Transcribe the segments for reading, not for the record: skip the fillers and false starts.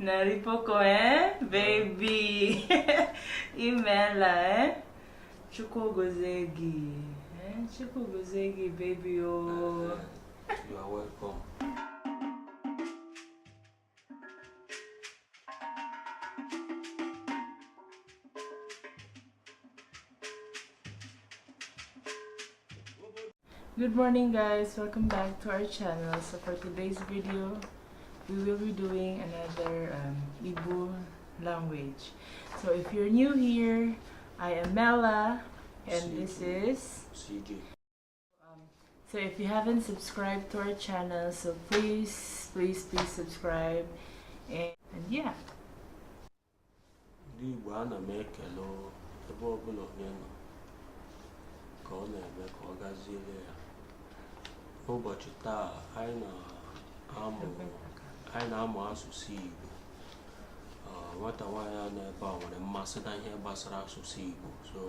Narị poko, eh? Baby. Imela, eh? Chukwu gozie gị. Eh? Chukwu gozie gị, baby o. You are welcome. Good morning, guys. Welcome back to our channel. So for today's video, we will be doing another Igbo language. So if you're new here, I am Mela, and this is CJ. So if you haven't subscribed to our channel, so please, please, please subscribe. And yeah. Ndị Igbo, ana m ekele ebe ọbụla onye nọ ka ọ na-eme ka ọ gaziere ya. N'ụbọchị taa, anyị na-amụ asụsụ Igbo. Nwata nwaanyị a nọ ebe a nwere mmasị na ihe gbasara asụsụ Igbo, so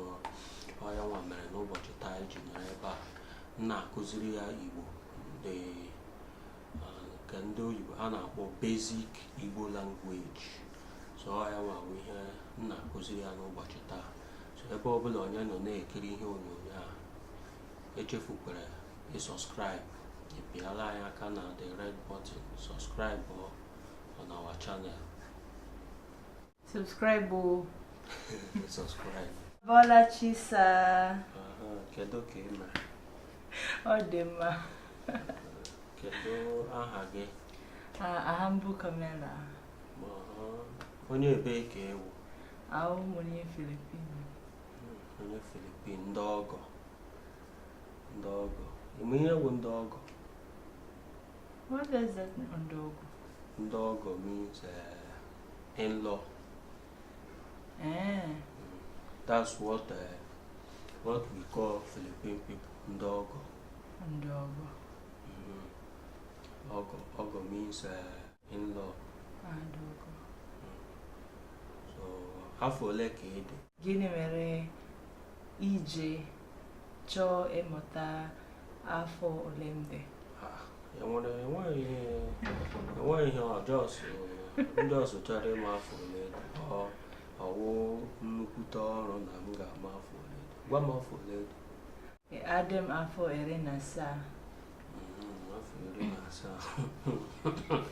ọ ya nwa mere n'ụbọchị taa anyị ji nọrọ ebe a m na-akụziri ya Igbo, the nke ndị oyibo a na-akpọ basic Igbo language. So ọ ya nwa bụ ihe m na-akụziri ya n'ụbọchị taa. So ebe ọbụla onye nọ na-ekiri ihe onyonyo a, echefukwara ịsubscribe, ịpịala anyị aka na the red button, subscribe on our channel. Subscribe oh. Subscribe. Bola Chisa. Aha, kedu ka ị mere? Ọ dị mma. Kedu aha gị? Aha m bụ Camilla. Aha, onye ebee ka ewu? Ahụ m onye Filipino. Onye Filipin, ndị ọgọ, ndị ọgọ. Ịma ihe bụ ndị ọgọ? What does that mean? Ndị ọgọ? Ndị ọgọ means in-law. Eh. That's what we call Philippine people, ndị ọgọ. Ndị ọgọ. Ọgọ, ọgọ means in-law. Ah, ndị ọgọ. So afọ ole ka ị dị? Gịnị mere iji chọọ ịmụta afọ ole m dị? Ah, enweghị ihe, enweghị ihe ọjọọ. So ndị ọzọ chọrọ ịma afọ ole dị, ọ ọwụ nnukwute ọrụ na m ga-ama afọ ole dị. Gwa m afọ ole dị. Adị m afọ 17. Afọ 17.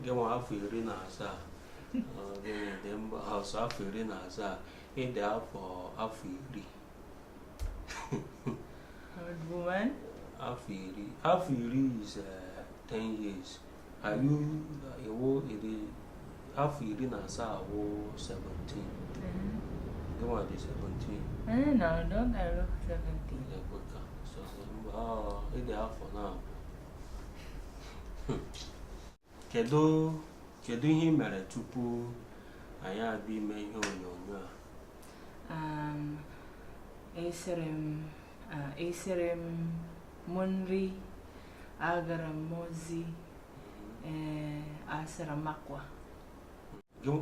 Gị nwa, afọ 17. Ọ, gịnị dị mba ọsọ afọ 17, ịdị afọ 10. Old woman. Afọ 10, afọ 10 is 10 years. Are you iwu iri, afọ 17 wụ 17. Gị nwa dị 17? Eh, no, don't I look 17? Ekweka. So mgbe ọ ịdị afọ na-abụ. Kedu ihe ị mere tupu anyị abịa ime ihe onyonyo a? Esere m nri, agara m ozi, ee, asara m akwa.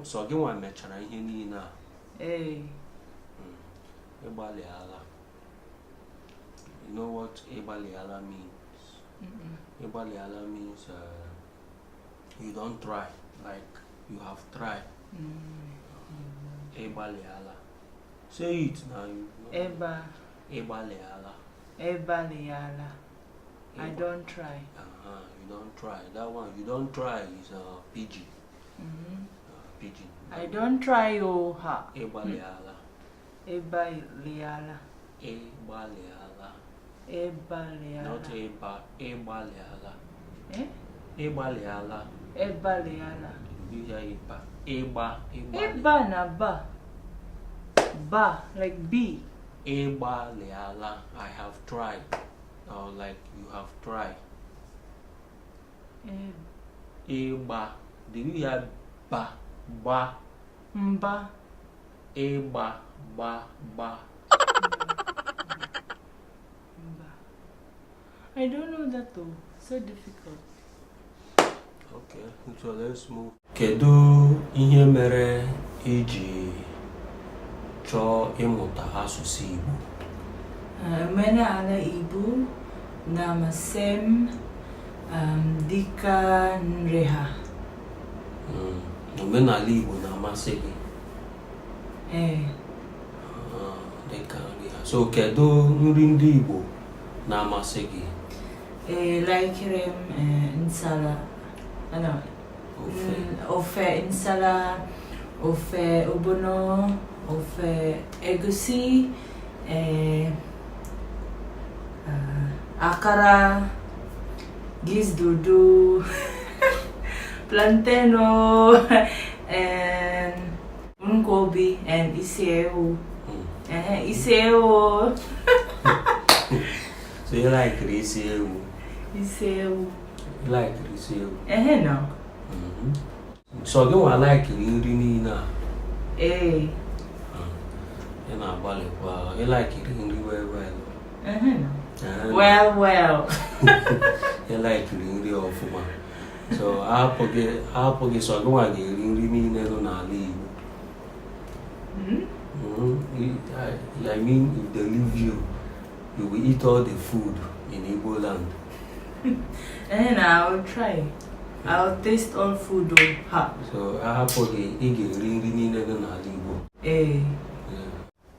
Sọ gị nwa mechara ihe niile a? Ee. Ịgbalịala. You know what ịgbalịala means? Mm-mm. Ịgbalịala means you don't try, like you have tried. Ịgbalịala, say it now, you know. Eba. Ịgbalịala. Ịgbalịala. I don't try. You don't try. That one, you don't try is pidgin. Pidgin. I don't try, oh ha. Ịgbalịala. Ịgbalịala. Ịgbalịala. Ịgbalịala. Not ịba, ịgbalịala. Eh? Ịgbalịala. Ịgbalịala. You hear ịba, ịgba, ịgbalị. Ịba na ba. Ba, like B. Ịgbalịala, I have tried, or like you have tried. Eh, Ịgba, did you hear ba, gba? Mba. Ịgba, gba, gba. Mba. I don't know that though. So difficult. Okay, so let's move. Kedu ihe mere iji chọọ ịmụta asụsụ Igbo? Omenala Igbo na-amasị m, dịka nri ha. Omenala Igbo na-amasị gị? Ee. Ah, dịka nri ha. So kedu nri ndị Igbo na-amasị gị? Ee, likere m nsala. Ano? Ofe. Ofe nsala, ofe ogbono, ofe egusi, akara, gizdudu, plantain and nkwobi and isi ewu. Isi ewu. So ị likiri isi ewu? Isi ewu. Ị likiri isi ewu? Ehe no. So gị nwa likiri nri niile a? Ee. Ị na-agbalịkwa, ị likiri nri well well. Ehe no. Eh, Well well. Ị likiri nri ọfụma. So ahapụ gị so gị nwa ga-eri nri niile nọ n'ala Igbo. I mean, if they leave you, you will eat all the food in Igbo land. And I will try. I will taste all food. Oh. Ha. So ahapụ gị, ị ga-eri nri niile nọ n'ala Igbo. Ee. Yeah.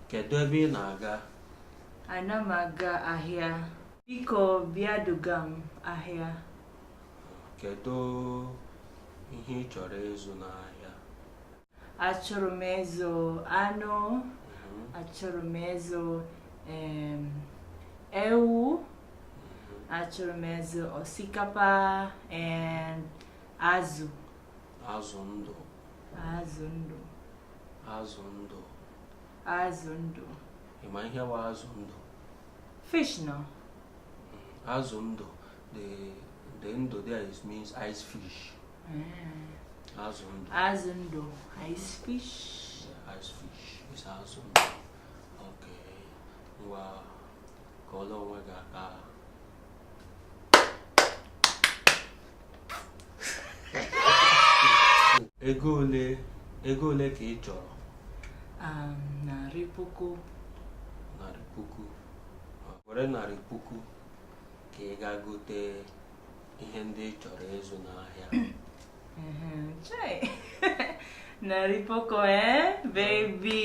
Kedu ebe ị na-aga? Ana m aga ahịa. Biko bịa duga m ahịa. Kedu ihe ị chọrọ ịzụ n'ahịa? Achọrọ m ịzụ anụ. Achọrọ m ịzụ ewu. Achọrọ m ịzụ osikapa and azụ. Azụ ndụ. Azụ ndụ. Azụ ndụ. Azụ ndụ. Ị ma ihe bụ azụ ndụ? Fish no. Azụ ndụ, the ndụ there is means ice fish. Azụ ndụ. Azụ ndụ. Ice fish. Yeah, ice fish is azụ ndụ. Okay. Ngwa, kọọrọ onwe gị aka. Ego ole ka ị chọrọ? 100,000. 100,000. Were 100,000 ka ị gaa gote ihe ndị ị chọrọ ịzụ n'ahịa. Chai. 100,000, eh? Baby.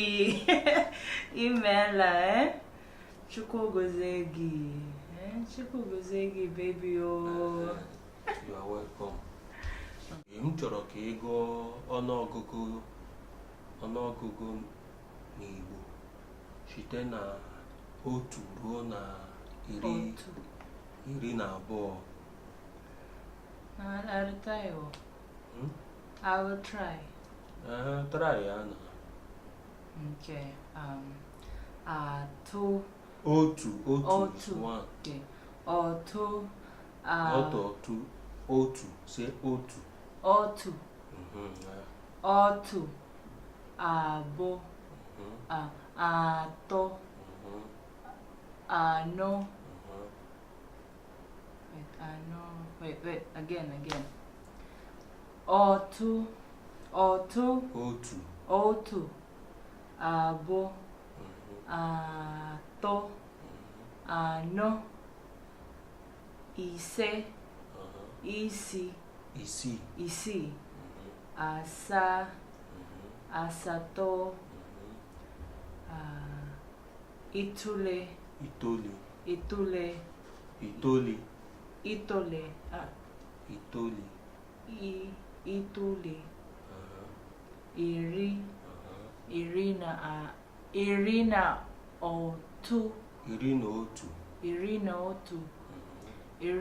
Imela, eh? Chukwu gozie gị. Eh? Chukwu gozie gị, baby o. You are welcome. M chọrọ ka ị gụọ ọnụọgụgụ n'Igbo site na 1 ruo na iri 1. 12. I will try. Oh. Hmm? I will try. Try ya na. Okay. Two. 1, 1 is 1. 1. Okay. 1. Not 2. 1. Say 1. 1. 1. 2. 3. 4. Wait, 4. Wait, wait. Again, again. 1. 1. 1. 1. 2. 3. 4. 5. 6. 6. 6. 7. 8. 9. 9. 9. 9. 9. 9. 9. 10. 11. 11. 11. 12. 12. 12. 13. 14.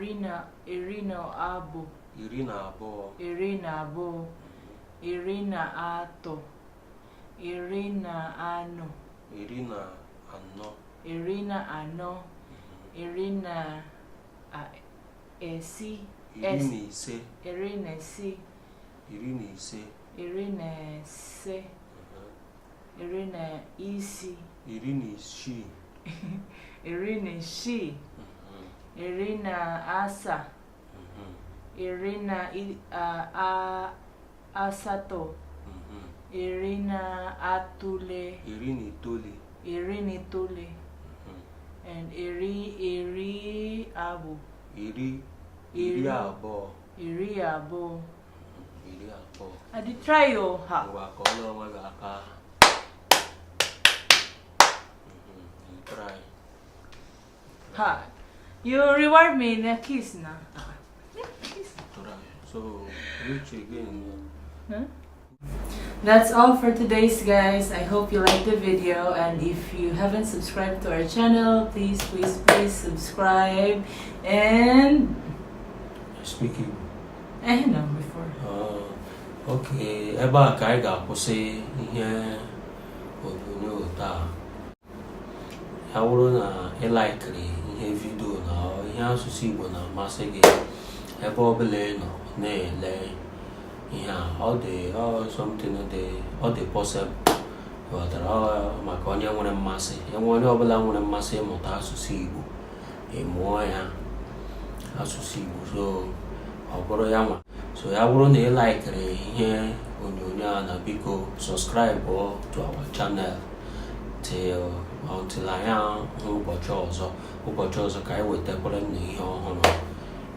14. 14. 15. 15. 15. 15. 15. 16. 16. 16. 17. 18. 19. 19. 19. And 20. 20. 20. 20. I dey try o. Ha. Ngwa, kụọlụ onwe gị aka. You try. Ha. You reward me na kiss na. Kiss. Try. So, which again? Huh? That's all for today's, guys. I hope you liked the video, and if you haven't subscribed to our channel, please, please, please subscribe and Speak Igbo. Eh no, before. Okay, ebe a ka anyị ga-akwụsị ihe onyonyo taa. Ya bụrụ na ị laikiri ihe video na ihe asụsụ Igbo na-amasị gị, ebe ọbụla ị nọ na-ele ihe a, ọ dị ọ something dị, ọ dị possible, ghọtara? Ọ maka onye nwere mmasị. Enwe onye ọbụla nwere mmasị ịmụta asụsụ Igbo, ị mụọ ya asụsụ Igbo, so ọ bụrụ ya nwa. So ya bụrụ na ị laikiri ihe onyonyo a na, biko subscribe to our channel till until anyị ahụ ụbọchị ọzọ, ụbọchị ọzọ ka anyị wetakwara na ihe ọhụrụ.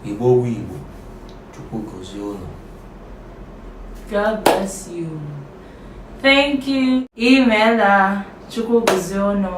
Igbo wu Igbo, Chukwu gozie unu. God bless you. Thank you. Imela. Chukwu gozie unu.